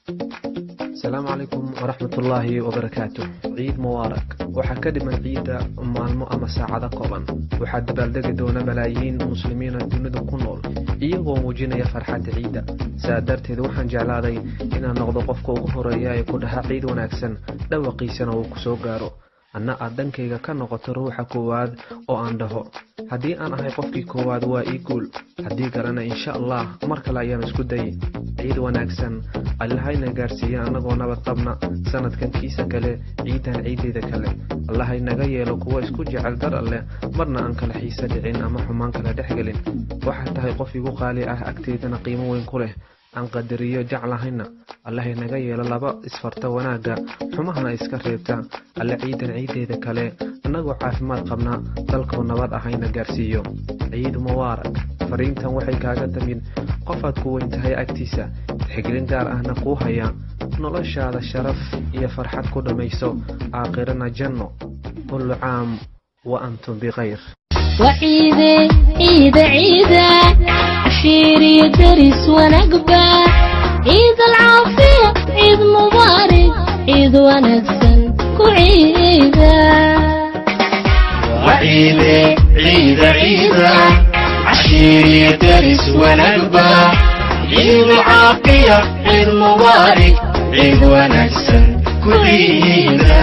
Asalaamu calaykum waraxmatullaahi wabarakaatu. Ciid mubaarak. Waxaa ka dhiman ciidda maalmo ama saacado kooban. Waxaa dabaaldegi doona malaayiin muslimiina dunida ku nool, iyagoo muujinaya farxadda ciidda. Saa darteed waxaan jeclaaday inaan noqdo qofka ugu horeeya ee ku dhaha ciid wanaagsan, dhawaqiisana uu ku soo gaaro, anna aad dhankayga ka noqoto ruuxa koowaad oo aan dhaho. Haddii aan ahay qofkii koowaad, waa ii guul. Haddii kalena, insha Allah mar kale ayaan isku dayay. Ciid wanaagsan. Allahayna gaarsiiya annagoo nabad qabna sanadkan kiisa kale, ciidan ciideeda kale. Allahaynaga yeelo kuwa isku jecel dar Alleh, marna aan kala xiisa dhicin ama xumaan kala dhexgelin. Waxaad tahay qof igu qaali ah, agteydana qiimo weyn ku leh, aan qadariyo, jeclahayna. Allahaynaga yeelo laba isfarta wanaagga, xumahana iska reebta. Alle ciidan ciideeda kale annagoo caafimaad qabna, dalkoo nabad ahayna gaarsiiyo. Ciid mubaarak. Fariintan waxay kaaga timid qofaad ku weyn tahay agtiisa, tixgelin gaar ahna kuu haya. Noloshaada sharaf iyo farxad ku dhammayso, aakhirana janno. Kullu caam wa antum bikhayr. Waciide ciida ciida, cashiiriyo deris wanaagba. Ciid alcaafiya, ciid mubaarak, ciid wanaagsan ku ciida. Waciide ciida ciida, cashiiriyo deris wanaagba. Ciid caafiya, ciid mubaarak, ciid wanaagsan ku ciida.